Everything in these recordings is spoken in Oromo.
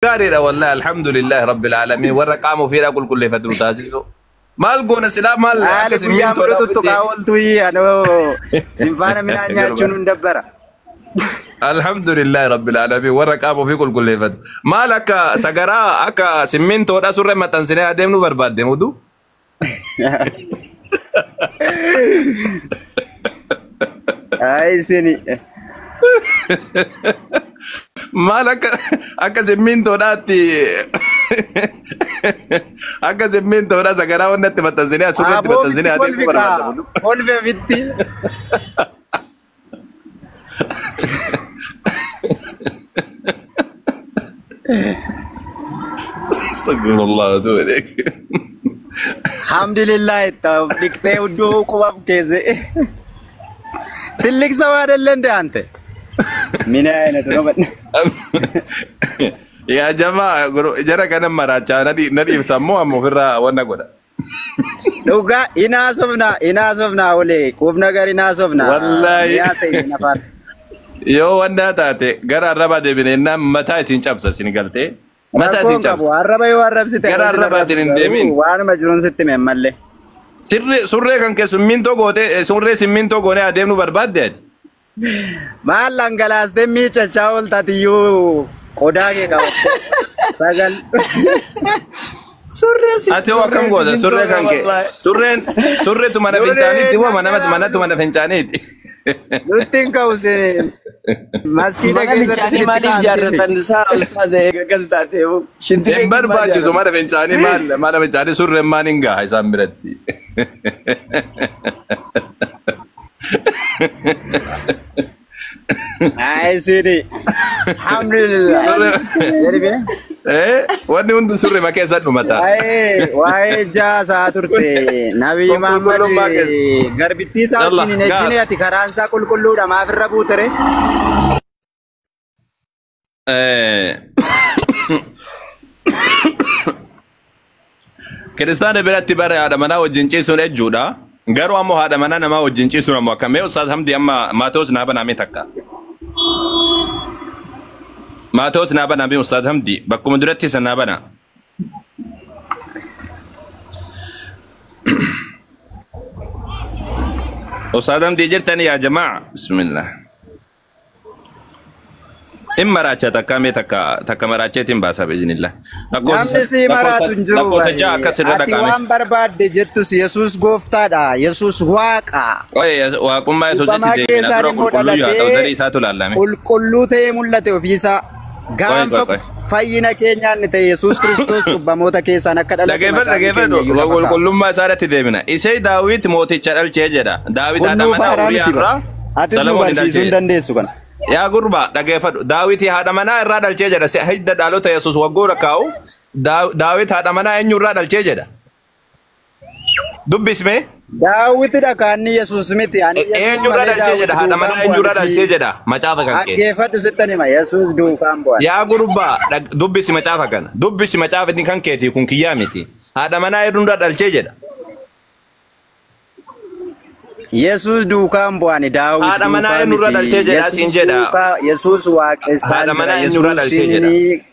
Gaariidha wallahi, alhamdulillahi rabbil aalamiin, warra qaama ofiidhaa qulqulleeffatu nu taasisu. Maal goona silaa, maal Haali akka guyyaa simmintoodhaa mulu ofitti tuttuqaa ooltu anoo sinfaana midhaan nyaachuun hin dabbara. Alhamdulillahi rabbil aalamiin, warra qaama ofii qulqulleeffatu. Maal akka sagaraa akka simmintoodhaa surree maxxansinee adeemnu barbaadde mudu? Ay isini. Maal akka simmintoodhaatti, akka simmintoodhaa sagaraa wannatti maxxansinee surreetti Aboo maxxansinee ofitti adeemnu kolfi barbaadde kaa. mudu? Kolfi ofitti. Astagfirullah wa atubu ilayk. Alhamdulillah itti of dhiqxee hudduu qubaaf keesse. ትልቅ ሰው አይደለ እንደ አንተ? ምን አይነት ነው? Yaa jamaa, jara kana maraachaa na dhiiftammoo amma ofirraa wanna godha. Dhugaa inaasofna inaasofna olee quuf nagar inaasofna. Wallaahi. Miyaasa afaan. Yoo wanna taate gara arrabaa deebineenna mataa isin cabsa, isin galtee mataa Rakkoon isin qabu cabsa. arraba yoo arrabsite Gara yoo sin arrabaatiin arrabsu hin deemin. garuu waanuma jiruun sitti hime mallee. Sirree surree kan kee simmintoo goote, surree simmintoo goonee adeemnu barbaadde ati. Maal dhangalaastee miicachaa ooltatiyyuu qodaa kee qabatte. Sagal. Surree si Ati hoo akkam surree goota surree simmintoodha kan kee? wallahi. Surreen surreetu mana Nuti fincaaniitti moo mana dhangala'aa manatu mana fincaaniitti? Nutti hin ka'u isin maskiida Mana keessatti fincaanii isinitti maaliif ka'an jaarratan isaa ustaaza eega akkas taateefu shinti Hin beekin maal barbaachisu jaarratan? mana fincaanii, maal mana fincaanii surreen maan hin gaha isaan biratti. Ay siri. Alhamdulillah. Surree Jedhi bee. Wanni hundi surree ma keessa dhumata. Waa'ee jaasaa turte. Nabii Kun Muhammad qulqullummaa keessa. garbittii isaa Yalla wajjin hin ejjine gaar. ati karaan isaa qulqulluudha maaf irra buutere? Kiristaana biratti bara haadha manaa wajjin ciisuun ejjuudha. Garuu ammoo haadha manaa namaa wajjin ciisuun ammoo akka mee Ustaaz Hamdi amma Maatewos naa banaa mee takka. Maatewos naa banaa mee Ustaaz Hamdi bakkuma duratti isa naa banaa. Ustaaz Hamdi jirtani yaa jamaa. Bismillah. In maraacha takka mee takka takka maraacheetiin baasaa biiznillah. Namni si maraatu hin jiru Lakkoofsa bari. 6 akkas irra Ati dhaqaame. waan barbaadde jettus Yesuus gooftaadha. Yesuus waaqa. Oye, waaqummaa Yesuusitti Cubbamaa deebina keessaan dura immoo qulqulluu yaa ta'u dhalatee zarii isaatu laallame. qulqulluu ta'ee mul'ate ofiisaa. Qoy qoy Gaanfa qoy. fayyina keenyaan ni ta'e Yesuus Kiristoos cubbamoota keessaan akka dhalate Dhageeffadhu macaafni keenya dhageeffadhu iyyuu lafa kaa'a. qulqullummaa isaa irratti deebina. Isee Daawit mooticha dhalchee jedha. Daawit Kun haadha nuuf manaa haaraa Uriyaa miti bara. irraa Atis nu Salomoon barsiisuu dhalchee hin jedha. dandeessu kana. Yaa gurbaa dhageeffadhu. Daawit haadha manaa irraa dhalchee jedha. Hidda dhaalota Yesuus waggoora kaa'u Daawit haadha manaa eenyu irraa dhalchee jedha. Dubbismee Daawitidha kaanni Yesuus miti. Ani Yesuus eenyu irraa malee dhalchee Daawit jedha. Haadha duukaan manaa bu'a eenyu irraa dhalchee miti. jedha. Macaafa kan kee. Dhaggeeffadhu sittan hima. Yesuus duukaan bu'a. Yaa gurbaa dubbisi macaafa kana. Dubbisi macaafa inni kan keetii kun kiyyaa miti. Haadha manaa eenyu irraa dhalchee jedha. Yesuus duukaan bu'ani Daawit Haadha manaa duukaa eenyu irraa miti. dhalchee jedha siin Yesuus jedha. duukaa Yesuus waaqessaan Haadha jira. manaa eenyu irraa Yesuus dhalchee jedha. inni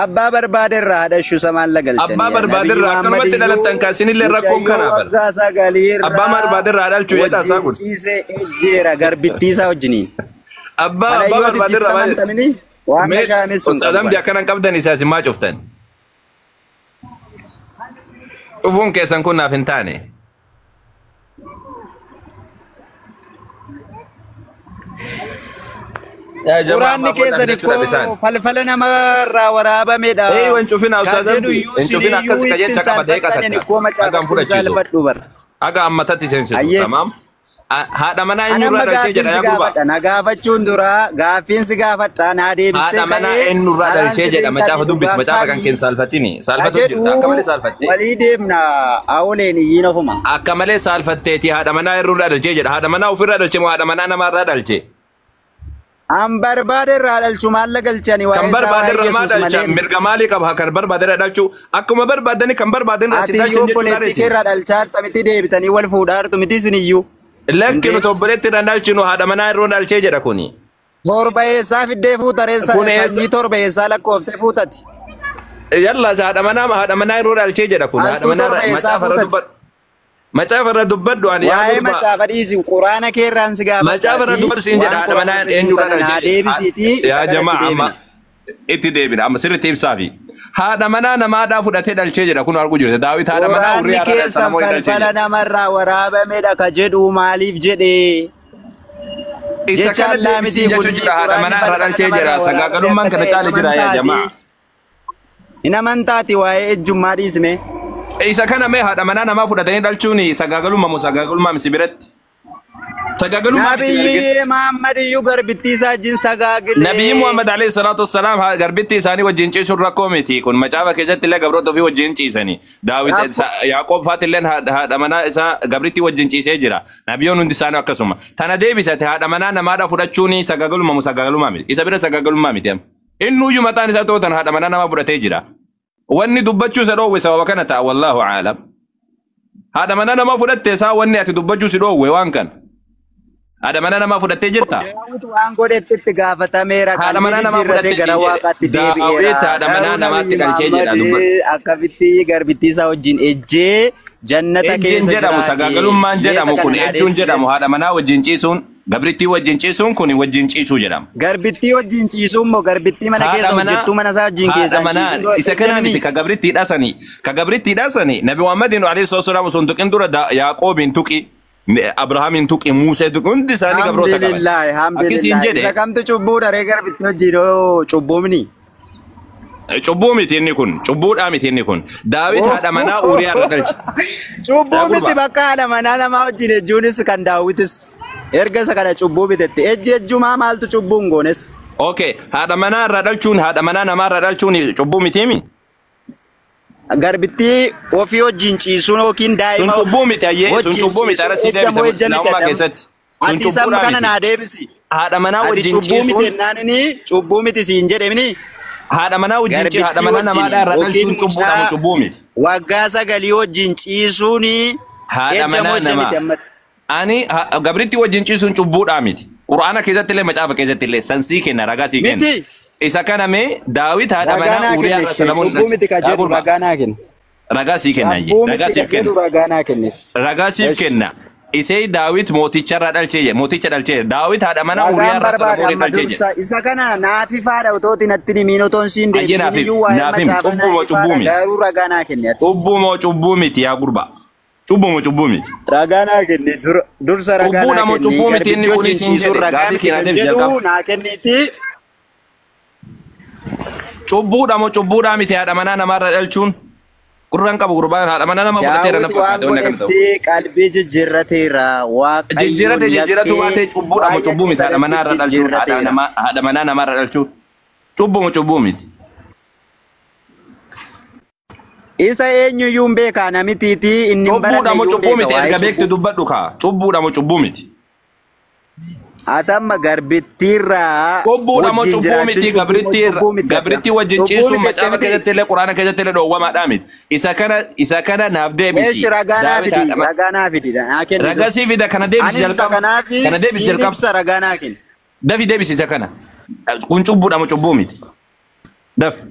abbaa barbaade irraa haadha ishuu samaan Abbaa lagalchanii. barbaade Nabiyyi irraa Muhammad akkanumatti iyyuu dhalattan kan isinillee rakkoon mucayyoo kanaa bara. waggaa 9 Abbaa irraa barbaade irraa dhalchuu jedha isaa wajjin kun. ciisee ejjeera garbittii isaa wajjiniin. Abbaa Kana abbaa iyyuu ati barbaade itti irraa maal jedha? amantamini waan Mee qashaamessu hin Ustaaz qabu Hamdi kana. akkana hin qabdan isaa isin maa cuftan? Dhufuun keessan kun naaf hin taane. Yaa jamaa Quraanni amma booda keessan fitachuudha ikkoo bisaan. falfala namarraa waraabamedha. Ee hin cufina Kan Ustaaz jedhu Hamdi. iyyuu Hin cufina akkas isiniyyuu ittiin qajeelcha qaba deeqa saalfattan takka. ikkoo Haga hin macaafatti hin fudhachiisu. saalfadhu bara. Haga ammatatti seensisu. Ayyee. Tamaam. Haadha manaa Ani eenyu amma irraa dhalchee gaaffiin jedha si yaa gurbaa. gaafadha. Na gaafachuun dura gaaffiin si gaafadha. Na deebistee Haadha manaa ka'ee eenyu irraa karaan dhalchee jedha sirriin macaafa kamii dubbis dhugaan macaafa kan kamii keen saalfatini. ka Saalfatu jedhu jirta akka malee saalfattee. walii deemna. Aoleen iyyiin ofuma. Akka malee saalfatteeti haadha manaa irraa dhalchee jedha. Haadha manaa ofirraa dhalchee moo haadha manaa namarraa dhalchee? An barbaade irraa dhalchu maal galchani Kan waa'ee isaa barbaade waa'ee irraa maa Yesuus dhalcha? malee. Mirga maalii qaba? Kan barbaade irraa dhalchuu akkuma barbaadani kan barbaadan irraa Ati sin iyyuu dhalchan jechuudha obboleettii kee reesi. irraa dhalchaa jirta miti deebitanii wal fuudhaa jirtu miti isin iyyuu. Lakki Indee nuti obboleetti irraa dhalchinu haadha manaa irraa dhalchee jedha kuni. Torba eessaa fiddee fuuta reessa Kun eessa- sanyii torba eessaa lakkooftee fuutati. Yalla haadha manaa yeroo dhalchee jedha kun haadha Haltuu manaa torba eessaa macaafa irra fuutati. dubbadhu. Macaafa irra dubbadhu ani yaa Waa'ee gurbaa. macaafa dhiisi quraana keerraan si gaafadha. Macaafa irra dubbadhu siin jedha haadha manaa eenyurraa dhalchee jedha. Deebisiitii isa Yaa kanatti jamaa amma deebina. itti deebina amma sirriitti ibsaafi. Haadha manaa namaadhaa fudhatee dhalchee jedha kun arguu jirte Daawit haadha manaa Quraanni hurrii haadha keessan Salamoon dhalchee falfala jedha. namarraa waraabamedha ka jedhu maaliif jedhee? Isa Jecha kana Allaa deebisii miti jechuu kun jira haadha quraanni manaa irraa falfala dhalchee jedha namarraa waraabame sagaagalummaan akka kana ta'e caale jira yaa jamaa. amantaati. Hin amantaati waa'ee ejjummaa dhiisme. Isa kana mee haadha manaa namaa fudhatanii dhalchuun sagaagalummaa moo sagaagalummaa misi biratti? Sagaagalummaa miti argite. Nabiyyi Muhammad iyyuu garbittii isaa wajjin sagaagilee. Nabiyyi Muhammad alayhi salaatu wassalaam garbittii isaanii wajjin ciisuun rakkoo miti. Kun macaafa keessatti illee gabroota ofii wajjin ciisani. Daawit Rakkoo Yaaqoob faati illee haadha manaa isaa gabrittii wajjin ciisee jira. Nabiyyoon hundi isaanii akkasuma. Tana deebisate haadha manaa namaadha fudhachuun sagaagalummaa moo sagaagalummaa miti. Isa bira sagaagalummaa miti. Amma. Innuyyuu mataan isaa tootan haadha manaa namaa fudhatee jira. Wanni dubbachuu isa dhoowwe sababa kana ta'a wallaahu aalam. Haadha manaa namaa fudhatte isaa wanni ati dubbachuu si dhoowwe waan kana. Haadha manaa namaa fudhattee jirta? Daawit waan godhetti itti gaafatameera Haadha qalbii manaa namaa diddiirratee fudhatte gara siin jedhe. waaqaatti Daawit deebi'eera. haadha manaa Garuu namaatti Nabiyyi dhalchee jedha Muhammad dubbadhu. akkamitti garbittii isaa wajjin ejjee jannata Ejjiin keessa jedhamu jiraate. sagaagalummaan Mee isa jedhamu kana kun naa ejjuun deebisi. jedhamu haadha manaa wajjin ciisuun gabrittii wajjin ciisuun kun wajjin ciisuu jedhama. Garbittii wajjin ciisuun moo garbittii mana Haadha keessa manaa hojjettuu mana isaa wajjin haadha keessaan manaa ciisuun isa kanaa miti ejjemni. ka gabrittii dhasani ka gabrittii dhasani Nabi Muhammadiin alayhi salaatu wassalaam osoo hin tuqin dura Yaaqoobiin tuqi Abrahaamiin tuqi Muusee tuqi hundi isaanii gabroota qaban. Alhamdulillahi Akkasiin alhamdulillahi. jedhe Isa kamtu cubbuudha ree garbittii wajjin hoo cubbuumni. Cubbuu miti inni kun cubbuudhaa miti inni kun Daawit haadha manaa Uuriyaa irra dhalche. Cubbuu Yaa miti gurbaa. bakka haadha manaa namaa wajjin ejjuunis kan daawwitis. Erga isa kana cubbuu bitette. Ejji ejjumaa maaltu cubbuu hin goones? Okay, haadha manaa irraa dhalchuun haadha manaa namaa irraa dhalchuun cubbuu mitiimi? Garbittii ofii wajjin ciisuun yookiin Sun daa'ima cubbuu miti ayyee, sun wajjin cubbuu miti ciisuun ara sii ejja moo deebisa ejja miti islaamummaa adam. keessatti. Sun Ati isa cubbuudhaa kana miti. naa deebisi. Haadha manaa Ati wajjin cubbuu miti ciisuun jennaanini cubbuu miti siin jedhemini. haadha manaa wajjin haadha Garbittii manaa wajjin namaadhaa irraa yookiin dhalchuun cubbuudha moo mucaa cubbuu miti? waggaa sagalii wajjin ciisuun Haadha ejja moo manaa ejja miti namaa. ammati. Ani gabrittii wajjin ciisuun cubbuudhaa miti. Qura'aana keessatti illee macaafa keessatti illee san sii kenna ragaa sii kenna. Miti Isa kana mee Daawit haadha ragaa manaa naa Uuriyaa kenne irraa ishee Salamoon cubbuu dhalche. miti ka Yaa jedhu gurbaa ragaa naa kenne. ragaa sii kenna ayyee Cubbuu ragaa miti siif ka jedhu kenna. ragaa naa kenne. Ragaa siif Esh. kenna. Isee Daawit mooticharraa dhalchee jedhe. Mooticha dhalchee jedhe. Daawit haadha manaa Ragaan Uuriyaa irraa barbaada Salamoon amma dhalchee jedhe. dursa isa kana naafi faadha otoo natti himiin otoon siin Ayyee deebisiin naaf himi. iyyuu waa'ee Naaf himi. macaafa Cubbuu moo naafi cubbuu faadha miti? garuu ragaa naa kenne ati. Cubbuu moo cubbuu miti yaa gurbaa? Cubbuu moo cubbuu miti? Ragaa naa kenne dursa ragaa Cubbuudha naa moo kenni cubbuu miti inni garbittii kun wajjin isiin ciisuun jedhe. ragaa Gaafii miti kee naa kan deebisi jedhu jalqaba. naa kenniti. Cubbuudha moo cubbuudhaa miti haadha manaa namaarra dhalchuun? Gurraan qabu gurbaan haadha manaa nama fudhateera na Daawit waan fakkaata wanni akkana ta'u. godhetti qalbii jijjiirrateera Waaqayyoon Jijjiirate jijjiiratu yakkee baatee cubbuudha moo waan cubbuu yakke miti haadha manaa sanatti irra dhalchuun haadha jijjiirrateera. namaa haadha manaa namaarra dhalchuun cubbuu moo cubbuu miti? Isa eenyuyyuu hin beekaa namitiiti inni hin Cubbuudha baranne moo iyyuu hin cubbuu beeka miti waa'ee erga beekte cubbuu. dubbadhu kaa cubbuudha moo cubbuu miti? Atamma garbittiirraa Cubbuudha moo wajjin cubbuu jiraachuun miti cubbuu moo gabrittii cubbuu miti adda. gabrittii wajjin Cubbuu ciisuun miti jette macaafa miti. keessatti illee quraana keessatti illee dhoowwamaadhaa miti. Isa kana naaf Eeshi deebisi. ragaa naa Daawit fidi haadha manaa ragaa naa fidi naa kenni ragaa dur. sii fida kana deebisi Anis isa jalqaba kanaafi kana deebisi siin jalqaba ibsa ragaa naa kenni. dafi deebisi isa kana. Kun cubbuudha moo cubbuu miti? Dafi.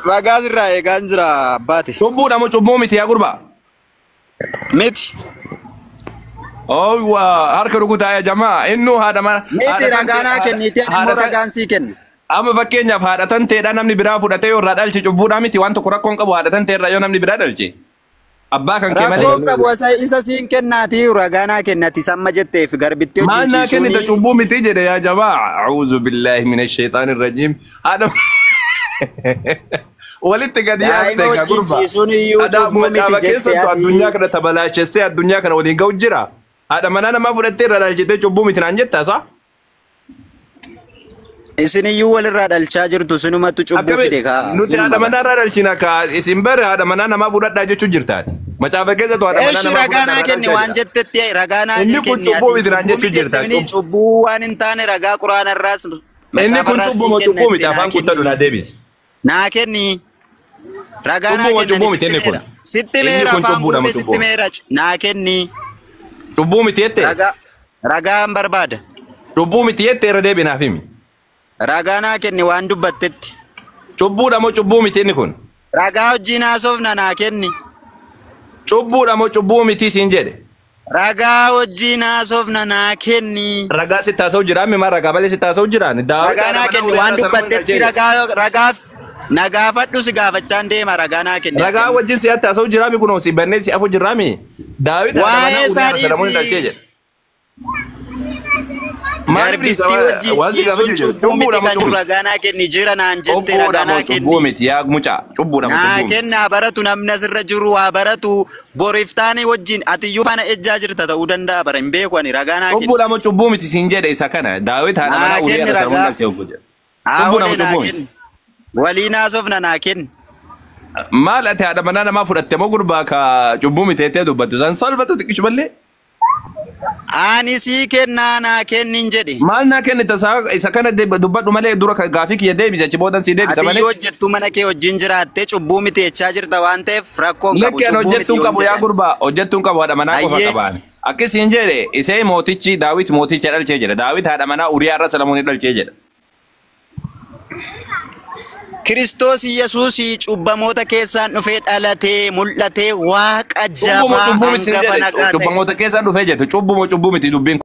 Ragaa sirraa eegaan jira abbaate. Cubbuudha moo cubbuu miti yaa gurbaa? Miti. Owwa harka rukutaa yaa jamaa innuu haadha mana Miti haadha ragaa tantee naa haadha kenniti ani immoo haadha tan ragaan sii kenna. amma fakkeenyaaf haadha tanteedha namni biraa fudhatee yoo irraa dhalche cubbuudhaa miti waan tokko rakkoon qabu haadha tantee irraa yoo namni biraa dhalche abbaa kan kee malee. Rakkoon qabu isa siin kennaati ragaa naa kennati samma jetteef garbittii Maal wajjin naa kennite ciisuuni. cubbuu miti jedhe yaa jamaa a'uudhu billaahi mina sheexaani rajiim haadha walitti gadi Daa'ima yaaste egaa wajjin gurbaa. ciisuun iyyuu Haadha cubbuu miti macaafa jette keessattu ati. addunyaa kana tabalaashessee addunyaa kana waliin ga'u jira. Haadha manaa namaa fudhattee irraa dhalchitee cubbuu miti naan jettaa saa? Isin iyyuu walirraa dhalchaa jirtu sinumatu cubbuu Akkami fide kaa nuti haadha sinuma bara. manaa irraa dhalchina kaa isin bare haadha manaa namaa fudhadhaa jechuu jirtaati. Macaafa keessattu haadha manaa Eeshi namaa ragaa fudhadhaa naa irraa kenni dhalchaa waan jira. jettetti ragaa naa Inni kun kenni cubbuu ati miti naan cubbuu jechuu miti jirta. jette mini cubbuu waan hin taane ragaa quraanarraas Inni kun macaafarraas cubbuu sii moo kenna cubbuu miti jette naa afaan kuttadhu kenni. naa deebisi. Naa kenni ragaa naa Cubbuu moo kenni cubbuu ani miti sitti inni kun? meera. Sitti Inni meera kun afaan cubbuudha moo guute sitti cubbuu miti? meera naa kenni Cubbuu miti jette? ragaa Ragaan barbaada. Cubbuu miti jettee irra deebinaaf himi. Ragaa naa kenni waan dubbattetti. Cubbuudha moo cubbuu miti inni kun? Ragaa wajjin haasofna naa kenni. Cubbuudha moo cubbuu miti siin jedhe? Ragaa wajjin haasofna naa kenni. Ragaa sitti haasa'u jiraa mimaa ragaa malee sitti haasa'u jiraan. Daawit Ragaa haadha naa manaa kenni Uuriyaa waan irra Salomoon dubbattetti dhalchee jedhe. Ragaa ragaaf na gaafadhu si gaafachaan deema ragaa naa kenni. Ragaa wajjin si haasa'u jiraa mi kunoo si bannee si afu jiraa mi? Daawit haadha manaa Waa'ee isaa Uuriyaa irra Salomoon dhalchee dhiisii. jedhe. Maaliif dhiisa Garbittii wajjin waan si ciisuun gaafachuu jiru? cubbuu miti Cubbuudha moo kan jiru cubbuu miti? ragaa naa kenni jira naan jette Cubbuudha ragaa moo naa cubbuu kenni. miti yaa mucaa? Cubbuudha moo Naa cubbuu miti? kenna baratu namni asirra jiru waa baratu boriftaanii wajjin atiyyuu faana ejjaa jirta ta'uu danda'a bara hin beeku ani ragaa naa kenni. Cubbuudha moo cubbuu miti siin jedhe isa kana. Daawit haadha Naa manaa Uuriyaa kenni irra Salomoon ragaa. dhalchee hogguu jedhe. Cubbuudha Haa'olee moo naa cubbuu miti? kenni. Waliin haasofna naa kenni. Maal ati haadha manaa namaa fudhatte moo gurbaa ka cubbuu miti jettee dubbattu san salphatu xiqqishu mallee? Ani sii kennaa naa kennin jedhe. Maal naa kennita isa kana dubbadhu malee dura gaafii kiyya deebise achi boodan sii deebisa Ati malee. yoo hojjettu mana kee wajjin jiraattee cubbuu miti jechaa jirta waan ta'eef rakkoo hin qabu Lakki ani cubbuu miti hojjettuun yoon qabu yaa jedhan. gurbaa hojjettuun qabu haadha manaa qofa Ayyee. qabaan. Akkasiin jedhe isee mootichi Daawit mooticha dhalchee jedha. Daawit haadha manaa Uriyaa irra Salomoon dhalchee jedha. Kiristoos Yesuus cubbamoota keessaan dhufee dhalatee mul'atee waaqa Cubbumoo jabaa cubbuu miti siin hangafa jedhe nagaa ta'e. cubbamoota keessaan dhufee jettu cubbumoo cubbuu miti dubbiin.